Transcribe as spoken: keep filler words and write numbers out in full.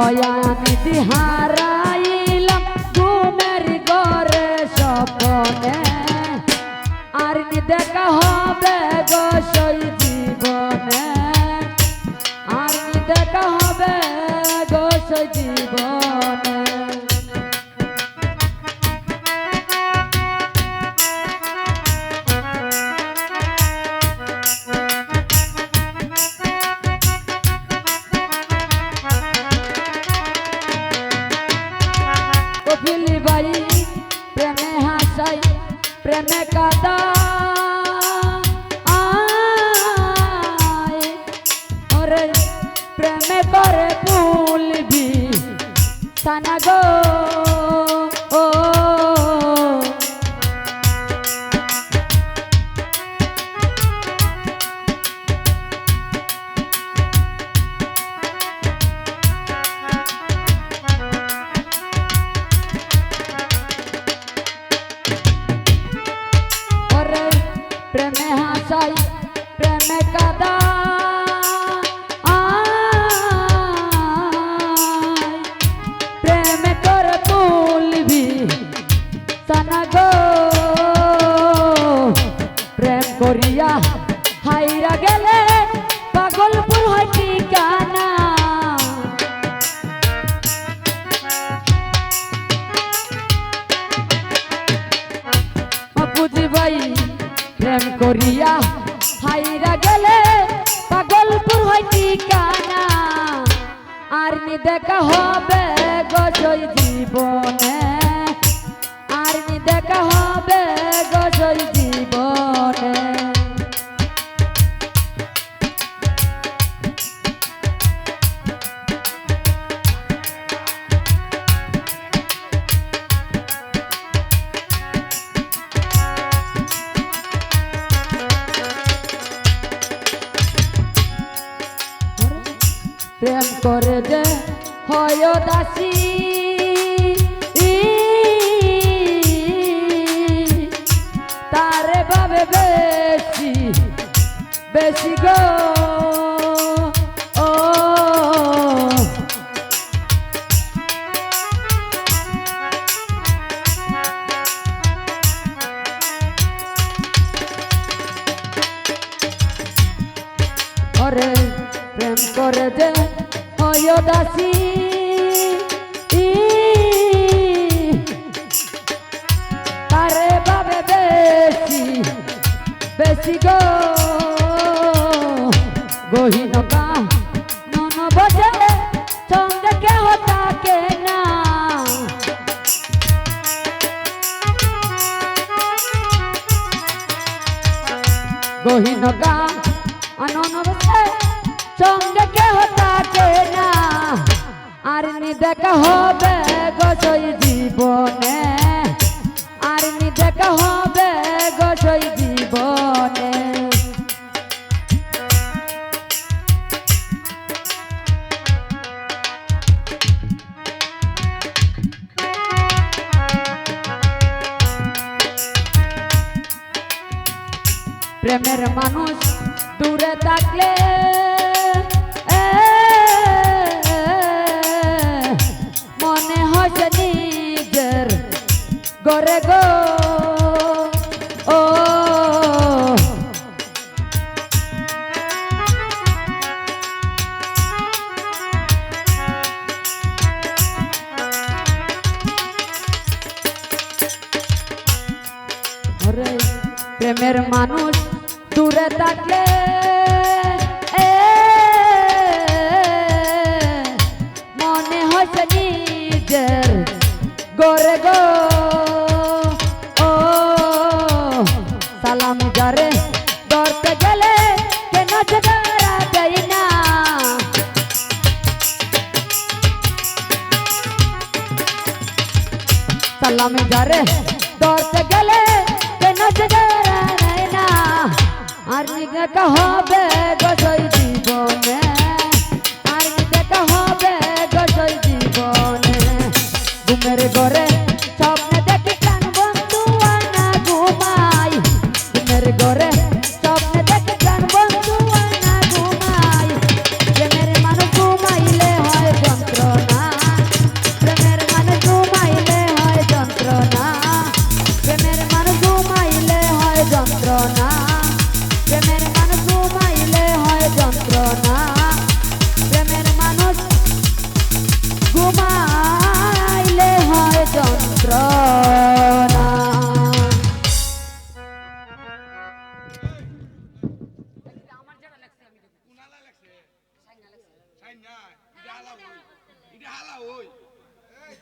ওই আমি দি হারাইলাম ঘুমের ঘরে স্বপনে, আর নি দেখা হবে গো সই জীবনে, আর নি দেখা হবে গো সই জীবনে। কপিলি ভাই, প্রেমে হাসাই, প্রেমে কাদাই, ওরে প্রেমে করে ভুলবি সানা গো। ও, ওরে প্রেমে হাসাই, প্রেমে কাদাই, প্রেমে করে তুলবি সানা গো। প্রেম করিয়া হাইরা গেলে পাগলপুর হয় ঠিকানা। বুঝি ভাই, প্রেম করিয়া হাইরা গেলে পাগলপুর হয় ঠিকানা। আর নি দেখা হবে গো সই জীবনে, আর নি দেখা হবে গো সই জীবনে। প্রেম করে যে হয় দাসী, তারে ভাবে বেশি, বেশি গো। ও, ওরে প্রেম করে যে হয় দাসী, তারে ভাবে বেশি, বেশি গো। গহীন কানন বসে সঙ্গে কেহ থাকে না। গহীন কানন বসে সঙ্গে কেহ থাকে না। আর নি দেখা হবে গো সই জীবনে, আর নি দেখা হবে গো সই জীবনে। প্রেমের মানুষ দূরে থাকলে, এ, মনে হয় যে নিজের ঘরে গো। ও, ওরে প্রেমের মানুষ দূরে থাকলে, এ, মনে হয় যে নিজের ঘরে গো। ও, সালাম যারে ধরতে গেলে কেন যে ধরা দেয় না। সালাম যারে ধরতে গেলে কেন যে ধরা দেয় না। আর নি দেখা হবে গো সই জীবনে, আর নি দেখা হবে গো সই জীবনে। ঘুমের ঘরে স্বপ্নে দেখি প্রাণ বন্ধু আর না ঘুমাই। ঘুমের ঘরে স্বপ্নে দেখি প্রাণ বন্ধু আর না ঘুমাই। প্রেমের মানুষ ঘুমাইলে হয় যন্ত্রণা। আমার যেটা লাগছে আমি দেখবো। কোনালা লাগছে? সাইনা লাগছে। সাইন না। এটা হালা ওই। এটা হালা ওই। এই,